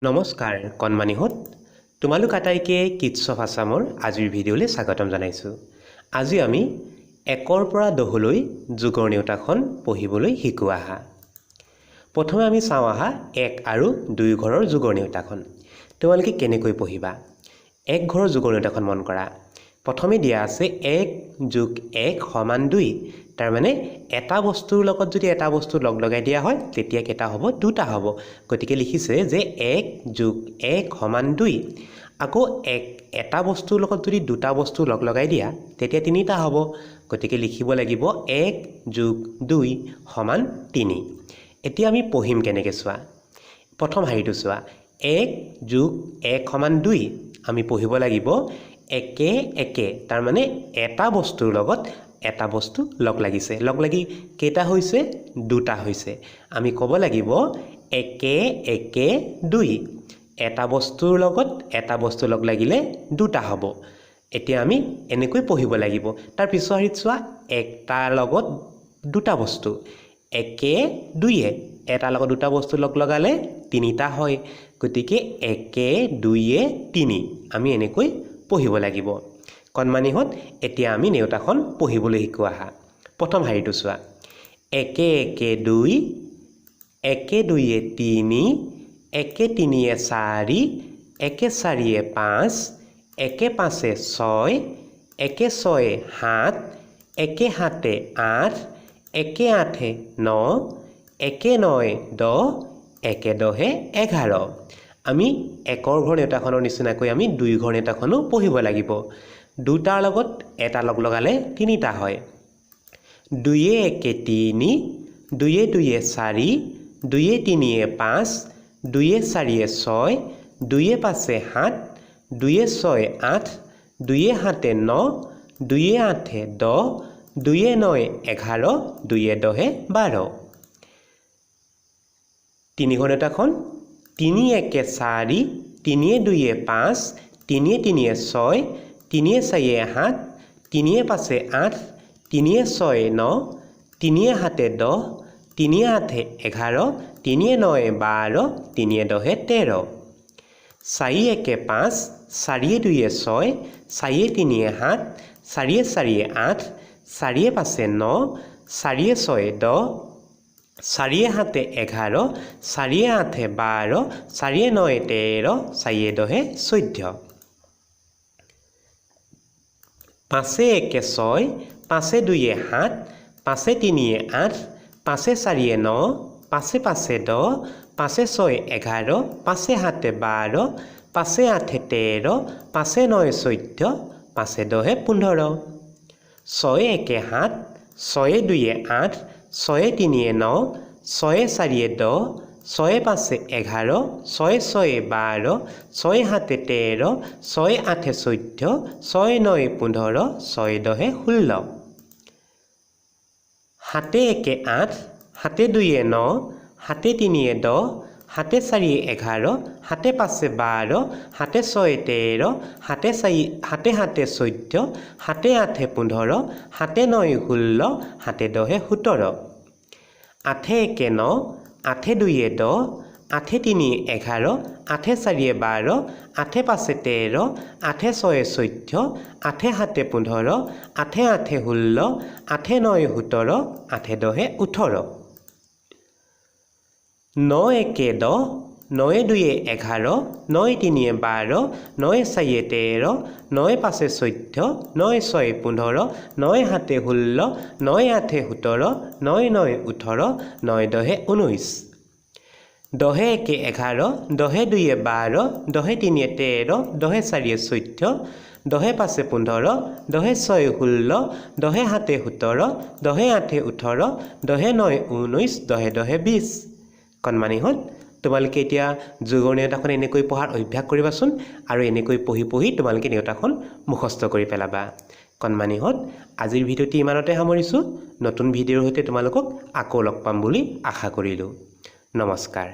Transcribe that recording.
নমস্কাৰ কণমানিহঁত, তোমালোক আটাইকে কিডছ অফ আছামৰ আজিৰ ভিডিঅ'লৈ স্বাগতম জনাইছোঁ। আজি আমি 1ৰ পৰা 10লৈ যোগৰ নেওতাখন পঢ়িবলৈ শিকোঁ আহা। প্ৰথমে আমি চাওঁ আহা 1 আৰু 2 ঘৰৰ যোগৰ নেওতাখন তোমালোকে কেনেকৈ পঢ়িবা। 1 ঘৰৰ যোগৰ নেওতাখন মন কৰা। প্ৰথমে দিয়া আছে 1 যোগ 1 সমান 2। তাৰমানে এটা বস্তুৰ লগত যদি এটা বস্তু লগ লগাই দিয়া হয় তেতিয়া কেইটা হ'ব? দুটা হ'ব। গতিকে লিখিছে যে 1 যোগ 1 সমান 2। আকৌ এটা বস্তুৰ লগত যদি দুটা বস্তু লগ লগাই দিয়া তেতিয়া তিনিটা হ'ব। গতিকে লিখিব লাগিব 1 যোগ 2 সমান 3। এতিয়া আমি পঢ়িম কেনেকৈ চোৱা। প্ৰথম শাৰীটো চোৱা, 1 যোগ 1 সমান 2। আমি পঢ়িব লাগিব একে একে, তাৰমানে এটা বস্তুৰ লগত এটা বস্তু লগ লাগিছে, লগ লাগি কেইটা হৈছে? দুটা হৈছে। আমি ক'ব লাগিব একে একে 2। এটা বস্তুৰ লগত এটা বস্তু লগ লাগিলে দুটা হ'ব। এতিয়া আমি এনেকৈ পঢ়িব লাগিব। তাৰ পিছৰ শাৰীত চোৱা, এটাৰ লগত দুটা বস্তু, একে দুয়ে, এটাৰ লগত দুটা বস্তু লগ লগালে তিনিটা হয়। গতিকে একে দুয়ে তিনি, আমি এনেকৈ পঢ়িব লাগিব। কণমানিহঁত, এতিয়া আমি নেওতাখন পঢ়িবলৈ শিকোঁ আহা। প্ৰথম শাৰীটো চোৱা, একে একে 2, একে দুয়ে 3, একে তিনিয়ে 4, একে চাৰিয়ে 5, একে পাঁচে 6, একে ছয়ে 7, একে সাতে 8, একে আঠে 9, একে নয়ে 10, একে দহে 11। আমি একৰ ঘৰ নেওতাখনৰ নিচিনাকৈ আমি 2 ঘৰ নেওতাখনো পঢ়িব লাগিব। দুটাৰ লগত এটা লগ লগালে তিনিটা হয়। দুয়ে একে 3, দুয়ে দুয়ে 4, দুয়ে তিনিয়ে 5, দুয়ে চাৰিয়ে 6, দুয়ে পাঁচে 7, দুয়ে ছয়ে 8, দুয়ে সাতে 9, দুয়ে আঠে 10, দুয়ে নয় 11, দুয়ে দহে 12। তিনি ঘৰ নেওতাখন, তিনি একে 4, তিনিয়ে দুয়ে 5, তিনিয়ে তিনিয়ে 6, তিনিয়ে চাৰিয়ে 7, তিনিয়ে পাঁচে 8, তিনিয়ে ছয়ে 9, তিনিয়ে সাতে 10, তিনিয়ে আঠে 11, তিনিয়ে নয়ে 12, তিনিয়ে দহে 13। চাৰি একে 5, চাৰিয়ে দুয়ে 6, চাৰিয়ে তিনিয়ে 7, চাৰিয়ে চাৰিয়ে 8, চাৰিয়ে পাঁচে 9, চাৰিয়ে ছয়ে 10, চাৰিয়ে সাতে 11, চাৰিয়ে আঠে 12, চাৰিয়ে নয়ে 13, চাৰিয়ে দহে 14। পাঁচে একে 6, পাঁচে দুয়ে 7, পাঁচে তিনিয়ে 8, পাঁচে চাৰিয়ে 9, পাঁচে পাঁচে 10, পাঁচে ছয়ে 11, পাঁচে সাতে 12, পাঁচে আঠে 13, পাঁচে নয়ে 14, পাঁচে দহে 15। ছয়ে একে 7, ছয়ে দুয়ে 8, ছয়ে তিনিয়ে 9, ছয়ে চাৰিয়ে 10, ছয়ে পাঁচে 11, ছয়ে ছয়ে 12, ছয়ে সাতে 13, ছয়ে আঠে 14, ছয়ে নয়ে 15, ছয়ে দহে 16। সাতে একে 8, সাতে দুয়ে 9, সাতে তিনিয়ে 10, সাতে চাৰিয়ে 11, সাতে পাঁচে 12, সাতে ছয়ে 13, সাতে সাতে 14, সাতে আঠে 15, সাতে নয় 16, সাতে দহে 17। আঠে একে 9, আঠে দুয়ে 10, আঠে তিনিয়ে 11, আঠে চাৰিয়ে 12, আঠে পাঁচে 13, আঠে ছয়ে 14, আঠে সাতে 15, আঠে আঠে 16, আঠে নয় 17, আঠে দহে 18। ন একে 10, নয়ে দুয়ে 11, নয় তিনিয়ে 12, নয় চাৰিয়ে 13, নয় পাঁচে 14, নয় ছয়ে 15, নয় সাতে 16, নয় আঠে 17, নয় নয় 18, নয় দহে 19। দহে একে 11, দহে দুয়ে 12, দহে তিনিয়ে 13, দহে চাৰিয়ে 14, দহে পাঁচে 15, দহে ছয়ে 16, দহে সাতে 17, দহে আঠে 18, দহে নয় 19, দহে দহে 20। কণমানিহঁত, তোমালোকে এতিয়া যোগৰ নেওতাখন এনেকৈ পঢ়াৰ অভ্যাস কৰিবাচোন আৰু এনেকৈ পঢ়ি পঢ়ি তোমালোকে নেওতাখন মুখস্থ কৰি পেলাবা। কণমানিহঁত, আজিৰ ভিডিঅ'টি ইমানতে সামৰিছোঁ। নতুন ভিডিঅ'ৰ সৈতে তোমালোকক আকৌ লগ পাম বুলি আশা কৰিলোঁ। নমস্কাৰ।